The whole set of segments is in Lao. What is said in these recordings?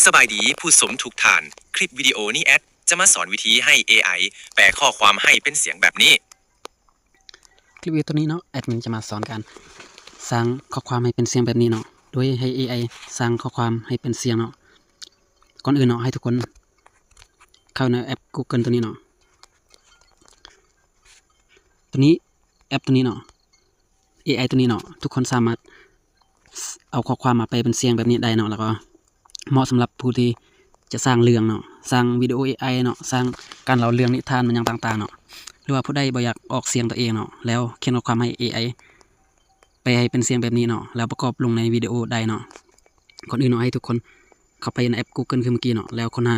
ສະບາຍດີຜູ້ຊົມທຸກທ່ານ. ຄລິບວິດີໂອນີ້ແອັດຈະມາສອນວິທີໃຫ້ເອໄອແປຂໍ້ຄວາມໃຫ້ເປັນສຽງແບບນີ້. ຄລິບວິດີໂອນີ້ເນາະ ແອັດມິນຈະມາສອນການສ້າງຂໍ້ຄວາມໃຫ້ເປັນສຽງແບບນີ້ເນາະ ໂດຍໃຫ້ເອໄອສ້າງຂໍ້ຄວາມໃຫ້ເປັນສຽງເນາະ. ກ່ອນອື່ນເນາະ ໃຫ້ທຸກຄົນເຂົ້າໃນແອັບກູເກີນໂຕນີ້ເນາະ. ໂຕນີ້ ແອັບໂຕນີ້ເນາະ ເອໄອໂຕນີ້ເນາະ ທຸກຄົນສາມາດ ເອົາຂໍ້ຄວາມມາແປເປັນສຽງແບບນີ້ໄດ້ເນາະ ແລ້ວກໍເໝາະສຳລັບຜູ້ທີ່ຈະສ້າງເລື່ອງເນາະ ສ້າງວິດີໂອເອໄອເນາະ ສ້າງການເລົ່າເລື່ອງນິທານ ແມ່ນຫຍັງຕ່າງໆເນາະ ຫຼືວ່າຜູ້ໃດບໍ່ຢາກອອກສຽງຕົວເອງເນາະ ແລ້ວຂຽນຂໍ້ຄວາມໃຫ້ເອໄອແປໃຫ້ເປັນສຽງແບບນີ້ເນາະ ແລ້ວປະກອບລົງໃນວິດີໂອໄດ້ເນາະ. ກ່ອນອື່ນເນາະ ໃຫ້ທຸກຄົນເຂົ້າໄປໃນແອັບກູເກີນຄືເມື່ອກີ້ເນາະ ແລ້ວຄົ້ນຫາ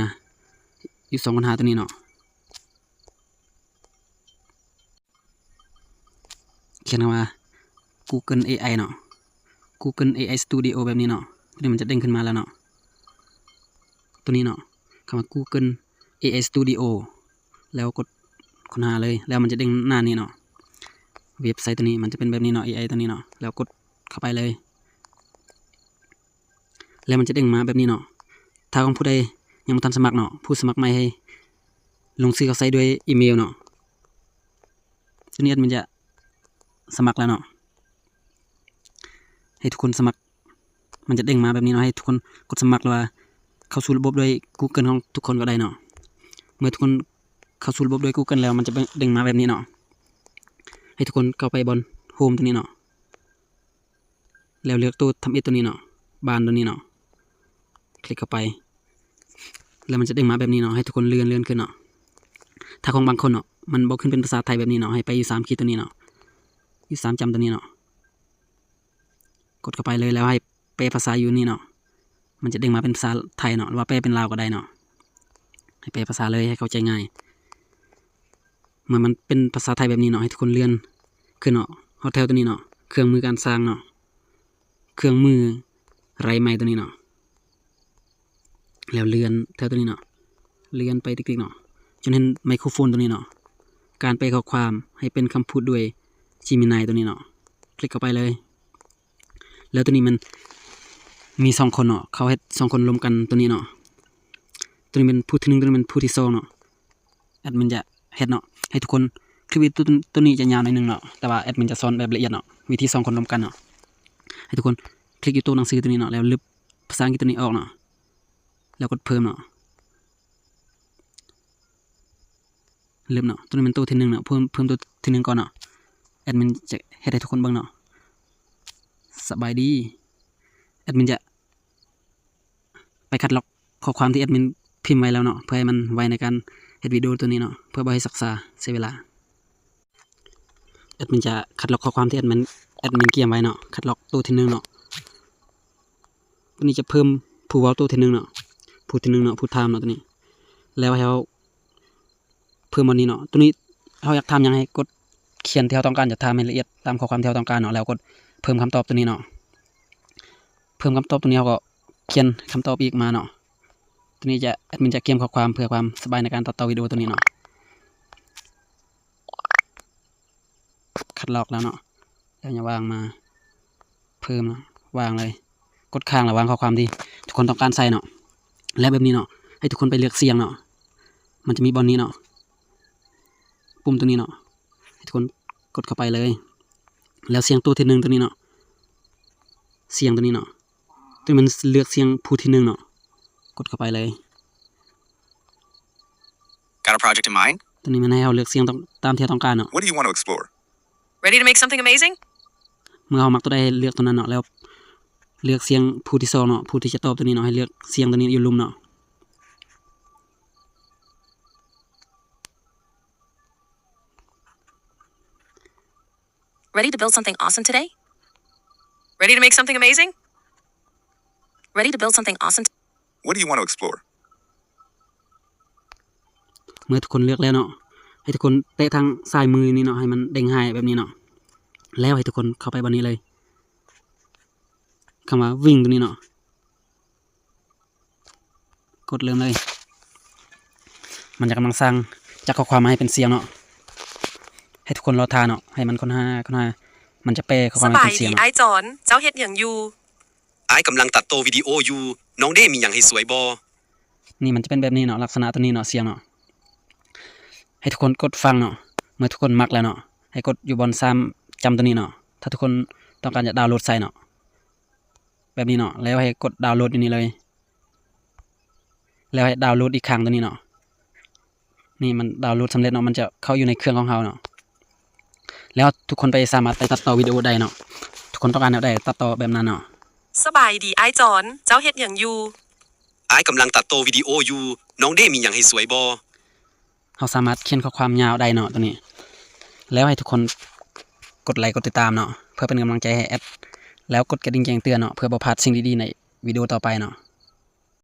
ຢູ່ຊ່ອງຄົ້ນຫາໂຕນີ້ເນາະ ຂຽນຄຳວ່າກູເກີນເອໄອເນາະ ກູເກີນເອໄອສະຕູດິໂອ ແບບນີ້ເນາະ ໂຕນີ້ມັນຈະເດ້ງຂຶ້ນມາແລ້ວເນາະ ໂຕນີ້ເນາະ ຄຳວ່າກູເກີນເອໄອສະຕູດິໂອ ແລ້ວກົດຄົ້ນຫາເລີຍ ແລ້ວມັນຈະເດ້ງໜ້ານີ້ເນາະ ເວັບໄຊໂຕນີ້ມັນຈະເປັນແບບນີ້ເນາະ ເອໄອໂຕນີ້ເນາະ ແລ້ວກົດເຂົ້າໄປເລີຍ. ແລ້ວມັນຈະເດ້ງມາແບບນີ້ເນາະ ຖ້າຂອງຜູ້ໃດຍັງບໍ່ທັນສະໝັກເນາະ ຜູ້ສະໝັກໃໝ່ໃຫ້ລົງຊື່ເຂົ້າໃສ່ດ້ວຍອີເມວເນາະ ໂຕນີ້ແອັດມິນຈະສະໝັກແລ້ວເນາະ ໃຫ້ທຸກຄົນສະໝັກ ມັນຈະເດ້ງມາແບບນີ້ເນາະ ໃຫ້ທຸກຄົນກົດສະໝັກ ຫຼືວ່າເຂົ້າສູ່ລະບົບດ້ວຍກູເກີນຂອງທຸກຄົນກໍໄດ້ເນາະ. ເມື່ອທຸກຄົນເຂົ້າສູ່ລະບົບດ້ວຍກູເກີນແລ້ວ ມັນຈະເດ້ງມາແບບນີ້ເນາະ ໃຫ້ທຸກຄົນເຂົ້າໄປບ່ອນໂຮມໂຕນີ້ເນາະ ແລ້ວເລືອກໂຕທຳອິດໂຕນີ້ເນາະ ບານໂຕນີ້ເນາະ ຄລິກເຂົ້າໄປ ແລ້ວມັນຈະເດ້ງມາແບບນີ້ເນາະ ໃຫ້ທຸກຄົນເລື່ອນ ເລື່ອນຂຶ້ນເນາະ. ຖ້າຂອງບາງຄົນເນາະ ມັນບໍ່ຂຶ້ນເປັນພາສາໄທແບບນີ້ເນາະ ໃຫ້ໄປຢູ່ສາມຂີດໂຕນີ້ເນາະ ຢູ່ສາມຈ້ຳໂຕນີ້ເນາະ ກົດເຂົ້າໄປເລີຍ ແລ້ວໃຫ້ແປພາສາຢູ່ນີ້ເນາະ ມັນຈະເດ້ງມາເປັນພາສາໄທເນາະ ຫຼືວ່າແປເປັນລາວກໍໄດ້ເນາະ ໃຫ້ແປພາສາເລີຍ ໃຫ້ເຂົ້າໃຈງ່າຍ. ເມື່ອມັນເປັນພາສາໄທແບບນີ້ເນາະ ໃຫ້ທຸກຄົນເລື່ອນຂຶ້ນເນາະ ຮອດແຖວໂຕນີ້ເນາະ ເຄື່ອງມືການສ້າງເນາະ ເຄື່ອງມືໄລໄມໂຕນີ້ເນາະ ແລ້ວເລື່ອນແຖວໂຕນີ້ເນາະ ເລື່ອນໄປຕິກໆເນາະ ຈົນເຫັນໄມໂຄໂຟນໂຕນີ້ເນາະ ການແປຂໍ້ຄວາມໃຫ້ເປັນຄຳພູດດ້ວຍເຈມິນາຍໂຕນີ້ເນາະ ຄລິກເຂົ້າໄປເລີຍ. ແລ້ວໂຕນີ້ມັນມີສອງຄົນເນາະ ເຂົາເຮັດສອງຄົນລົມກັນໂຕນີ້ເນາະ ໂຕນີ້ແມ່ນຜູ້ທີໜຶ່ງ ໂຕນີ້ແມ່ນຜູ້ທີສອງເນາະ. ແອັດມິນຈະເຮັດເນາະ ໃຫ້ທຸກຄົນ ຄລິບວິດີໂອໂຕນີ້ຈະຍາວໜ້ອຍໜຶ່ງເນາະ ແຕ່ວ່າແອັດມິນຈະສອນແບບລະອຽດເນາະ ວິທີສອງຄົນລົມກັນເນາະ. ໃຫ້ທຸກຄົນຄລິກຢູ່ໂຕໜັງສືໂຕນີ້ເນາະ ແລ້ວລຶບພາສາອັງກິດໂຕນີ້ອອກເນາະ ແລ້ວກົດເພີ່ມເນາະ ລຶບເນາະ. ໂຕນີ້ແມ່ນໂຕທີໜຶ່ງເນາະ ເພີ່ມ ເພີ່ມໂຕທີໜຶ່ງກ່ອນເນາະ ແອັດມິນຈະເຮັດໃຫ້ທຸກຄົນເບິ່ງເນາະ. ສະບາຍດີ ແອັດມິນຈະ ໄປຄັດລອກຂໍ້ຄວາມທີ່ແອັດມິນພິມໄວ້ແລ້ວເນາະ ເພື່ອໃຫ້ມັນໄວໃນການເຮັດວິດີໂອໂຕນີ້ເນາະ ເພື່ອບໍ່ໃຫ້ຊັກຊ້າເສຍເວລາ. ແອັດມິນຈະຄັດລອກຂໍ້ຄວາມທີ່ແອັດມິນ ແອັດມິນກຽມໄວ້ເນາະ ຄັດລອກໂຕທີໜຶ່ງເນາະ. ໂຕນີ້ຈະເພີ່ມຜູ້ເວົ້າໂຕທີໜຶ່ງເນາະ ຜູ້ທີໜຶ່ງເນາະ ຜູ້ຖາມເນາະ ໂຕນີ້ ແລ້ວໃຫ້ເຮົາ ເພີ່ມອັນນີ້ເນາະ ໂຕນີ້ເຮົາຢາກຖາມຫຍັງໃຫ້ກົດຂຽນທີ່ເຮົາຕ້ອງການຈະຖາມໃຫ້ລະອຽດຕາມຂໍ້ຄວາມທີ່ເຮົາຕ້ອງການເນາະ ແລ້ວກົດເພີ່ມຄຳຕອບໂຕນີ້ເນາະ. ເພີ່ມຄຳຕອບໂຕນີ້ເຮົາກໍຂຽນຄຳຕອບອີກມາເນາະ. ໂຕນີ້ຈະ ແອັດມິນຈະກຽມຂໍ້ຄວາມເພື່ອຄວາມສະບາຍໃນການຕັດຕໍ່ວິດີໂອໂຕນີ້ເນາະ. ຄັດລອກແລ້ວເນາະ ແລ້ວຍັງວາງມາເພີ່ມເນາະ ວາງເລີຍ ກົດຄ້າງລະຫວ່າງຂໍ້ຄວາມທີ່ທຸກຄົນຕ້ອງການໃສ່ເນາະ. ແລ້ວແບບນີ້ເນາະ ໃຫ້ທຸກຄົນໄປເລືອກສຽງເນາະ ມັນຈະມີບ່ອນນີ້ເນາະ ປຸ່ມໂຕນີ້ເນາະ ໃຫ້ທຸກຄົນກົດເຂົ້າໄປເລີຍ ແລ້ວສຽງໂຕທີໜຶ່ງໂຕນີ້ເນາະ ສຽງໂຕນີ້ເນາະ ໂຕນີ້ມັນເລືອກສຽງຜູ້ທີໜຶ່ງເນາະ ກົດເຂົ້າໄປເລີຍ. Got a project in mind? ໂຕນີ້ມັນໃຫ້ເຮົາເລືອກສຽງຕາມທີ່ເຮົາຕ້ອງການເນາະ. What do you want to explore? Ready to make something amazing? ເມື່ອເຮົາມັກໂຕໃດໃຫ້ເລືອກໂຕນັ້ນເນາະ ແລ້ວເລືອກສຽງຜູ້ທີສອງເນາະ ຜູ້ທີ່ຈະຕອບໂຕນີ້ເນາະ ໃຫ້ເລືອກສຽງໂຕນີ້ຢູ່ລຸ່ມເນາະ. Ready to build something awesome today? Ready to make something amazing? Ready to build something awesome? What do you want to explore? ເມື່ອທຸກຄົນເລືອກແລ້ວເນາະ ໃຫ້ທຸກຄົນແຕະທາງຊ້າຍມືນີ້ເນາະ ໃຫ້ມັນເດ້ງຫາຍແບບນີ້ເນາະ ແລ້ວໃຫ້ທຸກຄົນເຂົ້າໄປບ່ອນນີ້ເລີຍ ຄຳວ່າ Wing ໂຕນີ້ເນາະ. ກົດເລີ່ມເລີຍ ມັນຈະກຳລັງສ້າງຈາກຂໍ້ຄວາມມາໃຫ້ເປັນສຽງເນາະ ໃຫ້ທຸກຄົນລໍຖ້າເນາະ ໃຫ້ມັນຄົ້ນຫາ ຄົ້ນຫາ ມັນຈະແປຂໍ້ຄວາມໃຫ້ເປັນສຽງເນາະ. ອ້າຍຈອນ ເຈົ້າເຮັດຫຍັງຢູ່? ອ້າຍກຳລັງຕັດຕໍ່ວິດີໂອຢູ່. ນ້ອງເດມີຫຍັງໃຫ້ຊ່ວຍບໍ່? ນີ້ມັນຈະເປັນແບບນີ້ເນາະ, ລັກສະນະໂຕນີ້ເນາະ, ສຽງເນາະ. ໃຫ້ທຸກຄົນກົດຟັງເນາະ. ເມື່ອທຸກຄົນມັກແລ້ວເນາະ, ໃຫ້ກົດຢູ່ບ່ອນສາມຈ້ຳໂຕນີ້ເນາະ, ຖ້າທຸກຄົນຕ້ອງການຈະດາວໂຫຼດໃສ່ເນາະ, ແບບນີ້ເນາະ. ແລ້ວໃຫ້ກົດດາວໂຫຼດຢູ່ນີ້ເລີຍ, ແລ້ວໃຫ້ດາວໂຫຼດອີກຄັ້ງໂຕນີ້ເນາະ. ນີ້ມັນດາວໂຫຼດສຳເລັດເນາະ, ມັນຈະເຂົ້າຢູ່ໃນເຄື່ອງຂອງເຮົາເນາະ. ແລ້ວທຸກຄົນໄປສາມາດໄປຕັດຕໍ່ວິດີໂອໄດ້ເນາະ, ທຸກຄົນຕ້ອງການແນວໃດຕັດຕໍ່ແບບນັ້ນເນາະ. ສະບາຍດີອ້າຍຈອນ, ເຈົ້າເຮັດຫຍັງຢູ່? ອ້າຍກຳລັງຕັດຕໍ່ວິດີໂອຢູ່, ນ້ອງເດມີຫຍັງໃຫ້ຊ່ວຍບໍ່? ເຮົາສາມາດຂຽນຂໍ້ຄວາມຍາວໄດ້ເນາະໂຕນີ້. ແລ້ວໃຫ້ທຸກຄົນກົດໄລກົດຕິດຕາມເນາະ, ເພື່ອເປັນກຳລັງໃຈໃຫ້ແອດ, ແລ້ວກົດກະດິ່ງແຈ້ງເຕືອນເນາະ, ເພື່ອບໍ່ພາດສິ່ງດີໆໃນວິດີໂອຕໍ່ໄປເນາະ.